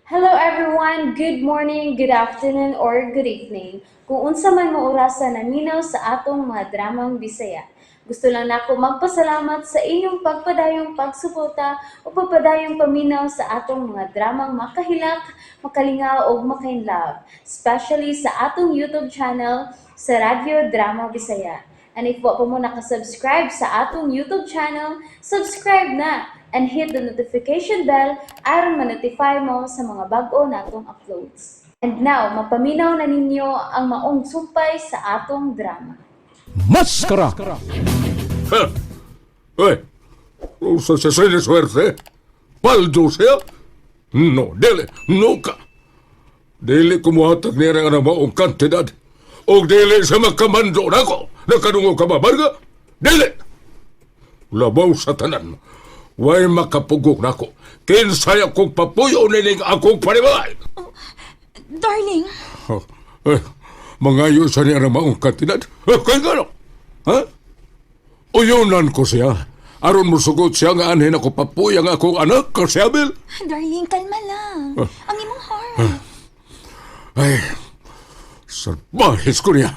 Hello everyone! Good morning, good afternoon, or good evening. Kung unsa man mo orasa naminaw sa atong mga dramang Bisaya. Gusto lang nako magpasalamat sa inyong pagpadayong pagsuporta o pagpadayong paminaw sa atong mga dramang makahilak, makalingaw ug makainlove, especially sa atong YouTube channel sa Radyo Drama Bisaya. And if wa pa mo nakasubscribe sa atong YouTube channel, subscribe na and hit the notification bell aron ma-notify mo sa mga bag-o natong uploads. And now, mapaminaw na ninyo ang maong sumpay sa atong drama. Maskara! Ha? Uy, unsa siya sa swerte? Paldo siya? No, dili, no ka. Dili ko muhatag niya ng maong kantidad. O dili sa makamando nako. Nakadungog ka ba, Marga? Dili! Labaw sa tanan. Way makapugok nako. Kinsay akong papuyo nining akong panimalay. Darling, Oh, eh, mangayo sa niya ng maong kantidad. Eh, kaya nga no? Ha? Uyunan ko siya. Aron musugot siya nga anhin ako papuy ang akong anak, si Abel. Darling, kalma lang. Ang imong heart. Ay, salbahis ko niya.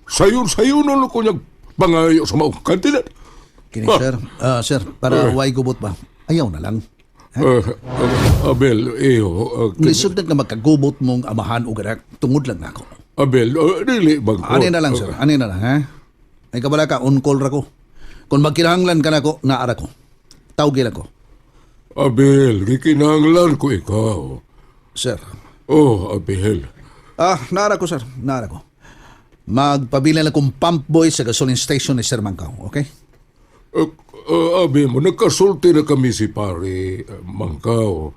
Sayon-sayon na ko niya pangayo sa maong kantidad. Kini sir, ah, sir, para way gubot ba? Ayaw na lang. Eh, Abel, iyo. Lisod na nga magkagubot mong amahan og anak tungod lang nako. Abel, dili bang ko. Ani na lang sir, ani na lang ha. Ay kabala ka on call ra ko. Kung magkinahanglan ka nako, naara ko. Tawgi lang ko. Abel, gikinahanglan ko ikaw. Sir. Oh, Abel. Ah, naara ko sir, naara ko. Magpabila lang kong pump boy sa gasoline station ni Sir Mangkaw, okay? Abi mo, nagkasulti na kami si pare Mangkaw.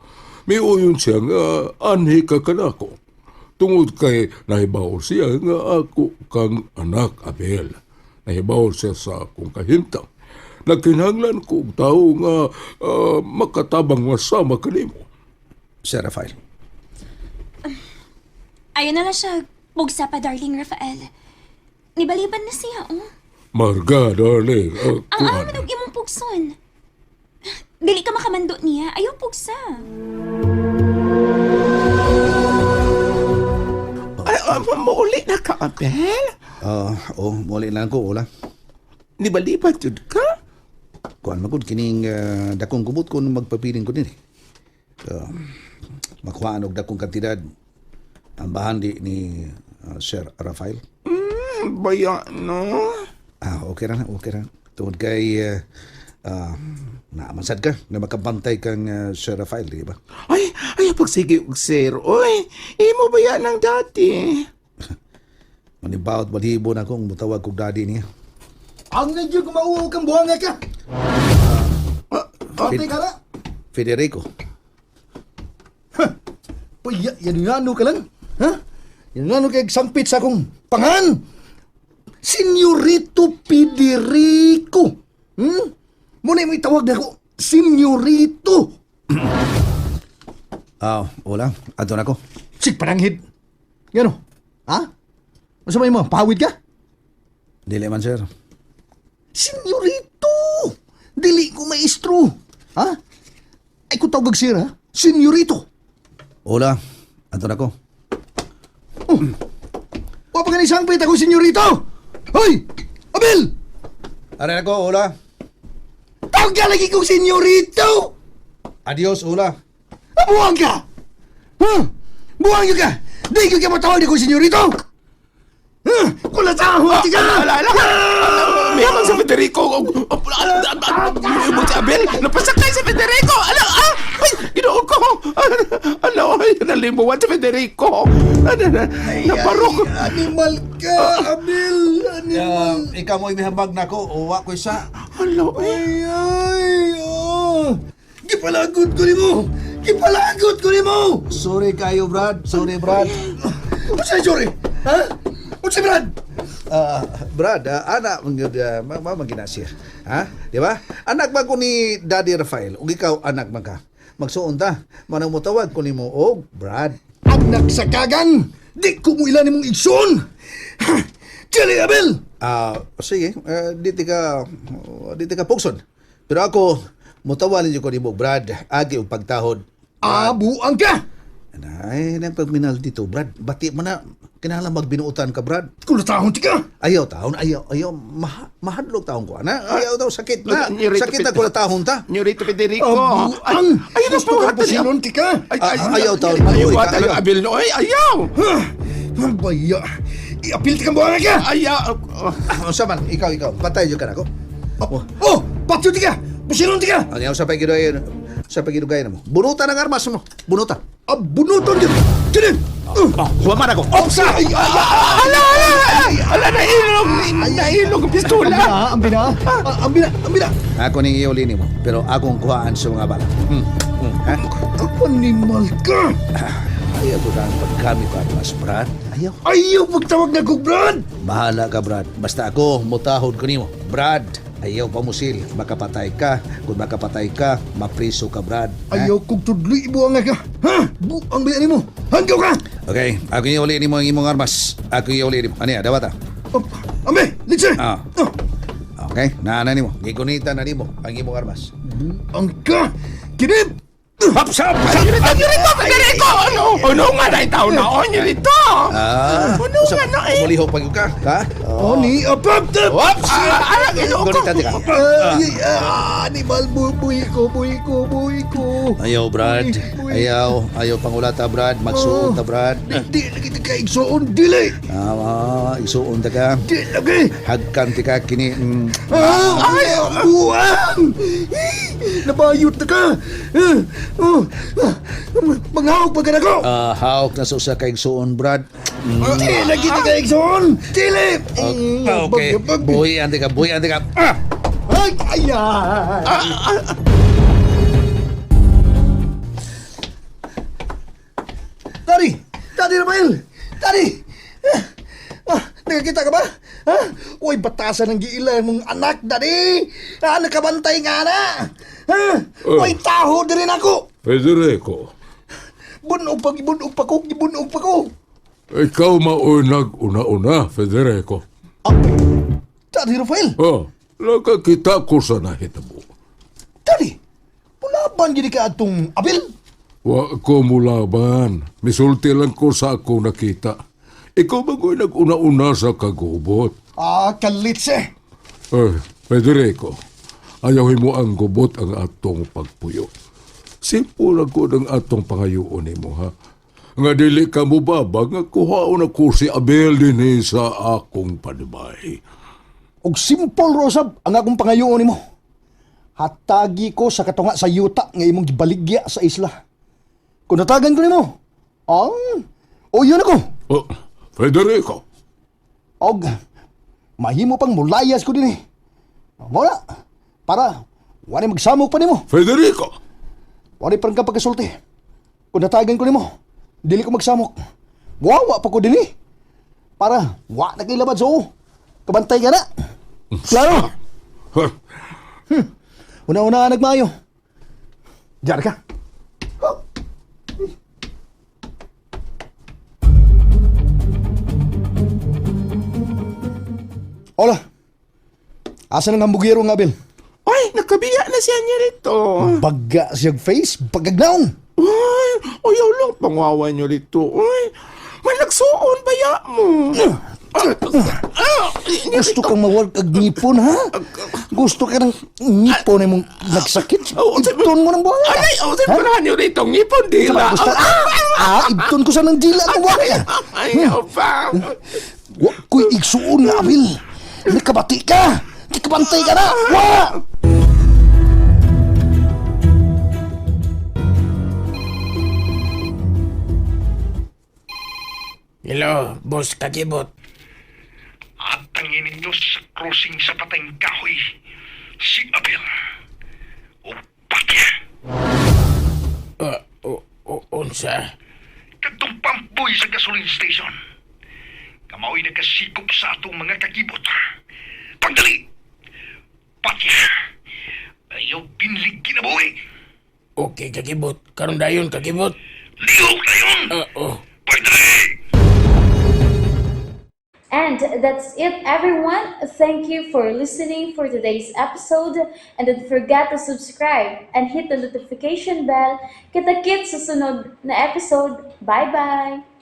May uyon siya nga anhi ka kanako. Tungod kay nahibaw siya nga ako kang anak, Abel. Nahibaw siya sa akong kahimtang. Nagkinahanglan ko og tao nga makatabang masama kanimo. Sir Rafael. Ayaw na lang siya bugsa pa, Darling Rafael. Nibaliban na siya, oh. Marga, darling. Ang Kuan. aman og imong pugson. Dili ka makamando niya. Ayaw pugsa. Ay, mauli na ka, Abel? Ah, oh, muli lang ko, wala. Nibalibat yun ka? Kuan magud kining dakong gubot ko nung magpapiling ko din eh. Uh, makuhaan og dakong kantidad ang bahandi ni Sir Rafael. Baya, no? Ah, okay ra na, okay ra. Tungod kay naamansad ka na makabantay kang Sir Rafael, di ba? Ay, ay, pagsige og sir. Oy, imo baya ng dati. Manibawat balhibo na akong mutawag kog daddy niya. Ang nandiyo kumauwaw kang buhanga ka. Pati ka na. Federico. Uy, yan nga ano ka lang. Ha? Yan nga ano kay sampit sa akong pangan. Senyorito Federico. Muna mo itawag na ako. Senyorito. Ah, wala. Adto na ko. Sig pananghid. Gano? Ha? Ano may mo? Pawid ka? Dili man, sir. Senyorito! Dili ko maestro. Ha? Ay kung tawag sir, ha? Senyorito. Hola. Adto na ko. Wa pa gani sangpit ako, senyorito! Hoy! Abel! Are na ko, hola. Tawag ka lagi kong senyorito! Adios, hola. Ah, buwang ka! Ha? Buwang ka! Di ko ka matawag kong senyorito! Ha? Kula sa ako! Tiga! Ala, ala, ala, mayamang sa Federico. Imo si Abel, napasakay si Federico. Ala, ah, ay, ginoo ko. Ala, ay, nalimuwan si Federico. Naparok. Animal ka, Abel! Animal! Ikaw mo imihambag na ko, uwa ko isa. Ala, ay. Ay, ay, oh! Gipalagot ko nimo! Gipalagot ko nimo! Sorry kayo, Brad. Sorry, Brad. Unsa sorry? Ha? Unsa Brad? Ah, Brad, ana man gyud ma man gina siya. Ha? Di ba? Anak ba ko ni Daddy Rafael ug ikaw anak man ka. Magsuon ta. Manang motawag ko nimo og Brad. Anak sa kagang! Di ko mo ilan imong igsoon! Dili, Abel! Ah, sige, di ti ka pugson. Pero ako mutawalin jud ko nimo Brad, agi og pagtahod. Ah, buang ka! Ay, nang pagminal dito, Brad. Bati mo na. Kinahanglan magbinuutan ka, Brad. Kulatahon ti ka! Ayaw taon, ayaw, ayaw, mahadlok taon ko, ana. Ayaw daw, sakit na. Nyorito, Sakit na kulatahon ta. Nyorito Federico. Ah, buang! Ay, ay, Gusto ka pusilon ti ka! Ay, ay, Ah, ayaw, taon. Ayaw, Mabuhay ka, ayaw. ayaw. Abel, no, ay, ayaw. Ha? Baya! Iapil ti kang buanga ka! Ayaw. Ah, unsa man, ikaw, ikaw, patay jud ka nako. Oh, oh! Patyo ti ka! Pusilon ti ka! Ano sa pagidugayan, sa pagidugayan mo. Bunutan ang armas mo. Bunutan. Ah, bunuton yun! Kini! Oh, huwaman ako. Opsa! Ay, ay, ay! Ala, ala, ala, nailog, nailog ang pistola. Ang bina! Ang bina! Ang bina! Ako ning iuli nimo, pero akong kuhaan sa mga bala. Ha? Animal ka! Ayaw ko ang paggamit ko armas, Brad. Ayaw. Ayaw pagtawag na kog, Brad! Bahala ka, Brad. Basta ako, mutahod ko nimo. Brad, ayaw pamusil. Makapatay ka. Kung makapatay ka, mapriso ka, Brad. Ha? Ayaw kog tudloy ibuang ka! Ha? Buang ba nimo? Hanggaw ka! Okay, ako iuli nimo ang imong armas. Ako iuli nimo. Ano yan, dawata? Oh, Ambe! Litse! Ah. Oh, Okay, naana nimo. Gigunita na nimo ang imong armas. Buang ka! Kini! Hapsap! Nyorito, Nyorito, Federico! Ano? Ano nga na itaw na? Oh, Nyorito! Ah, Ano nga na eh? Mulihok pa gyud ka, ha? Oh, ni apap! Ops! Ah, anak, ginoo ko. Gunita ka. Ay, ah, animal, buhi ko, buhi ko, buhi ko. Ayaw, Brad. Buhi, buhi. Ayaw. Ayaw pangulata, Brad. Magsuon ta, Brad. Di, di lagi ta kaigsoon, dili! Ah, isuon ta ka. Di lagi! Hagkan ti ka kini. Ah, ay, buang! Nabayot na ka! Ah, oh, ah, Manghawag pa ka na ko! Ah, hawak na sa usa ka igsuon, Brad. Di lagi ta kaigsoon! Dili! Okay. Buhian ti ka, buhian ti ka. Ah! Ay, ayan! Daddy! Daddy Rafael! Daddy! Ah, nakakita ka ba? Ha? Uy, batasan ng giila mong anak, Daddy! Ah, nakabantay nga na! Ha? Oh. Uy, taho din rin ako! Federico, Bunog pa, gibunog pa ko, gibunog pa ko! ikaw maunag una-una, Federico. Ah, Daddy Rafael! Oh, nakakita ko sa nahitabo. Daddy! Pulaban gini ka atong abil! Wa ko mulaban. Misulti lang ko sa ako nakita. Ikaw bagoy nag-una-una sa kagubot. Ah, kalitse! Eh, Federico, ayaw mo ang gubot ang atong pagpuyo. Simple lang ko ang atong pangayoon nimo ha. Nga dili ka mo babag nga kuhaon ako si Abel dinhi sa akong panibay. Og simple rosab ang akong pangayoon nimo. Hatagi ko sa katunga sa yuta nga imong gibaligya sa isla. Kung natagan ko nimo, ang o yun ako. Oh, Federico, Og mahimo pang mulayas ko dinhi. Mo na para wala magsamok pa nimo. Federico. Wala pa rin ka pagkasulti. Kung natagan ko nimo, dili ko magsamok. Wawa pa ko dinhi. Para wa na kay labad sa uo. Kabantay ka na. Klaro. Huh. Una-una nagmayo. Diyan ka. Hola. Asa nang hambugiro nga, Abel? Ay, nakabiya na siya Nyorito. Baga siyang face, bagagnaong. Ay, ayaw lang pangwawa Nyorito. Ay, may nagsuon ba ya mo? Ah, Gusto kang mawag og ngipon, ha? Gusto ka ng ngipon na mong nagsakit? Oh, Ibton mo ng buwan. Ay, oh, siyempre na Nyorito, ngipon dila. Gusto, ah, ibton ko sa ng dila ng buwan. Ay, pa. Wa ko'y igsuon nga, Abel. Nakabati ka. Nakabantay ka na. Wa! Hello, boss Kakibot. At ang ninyo sa crossing sa patayng kahoy, si Abel. O pakya, Unsa? kadtong pampoy sa gasoline station. Kamaoy nakasikop sa atong mga kakibot. Pagdali! Pakya! Ayaw binlig kinabuhi. Okay, Kakibot. Karon dayon, Kakibot. Lihok na yun! Oh. Pagdali! And And that's it, everyone. Thank you for listening for today's episode. And don't forget to subscribe and hit the notification bell. Kita-kits sa sunod na episode. Bye-bye!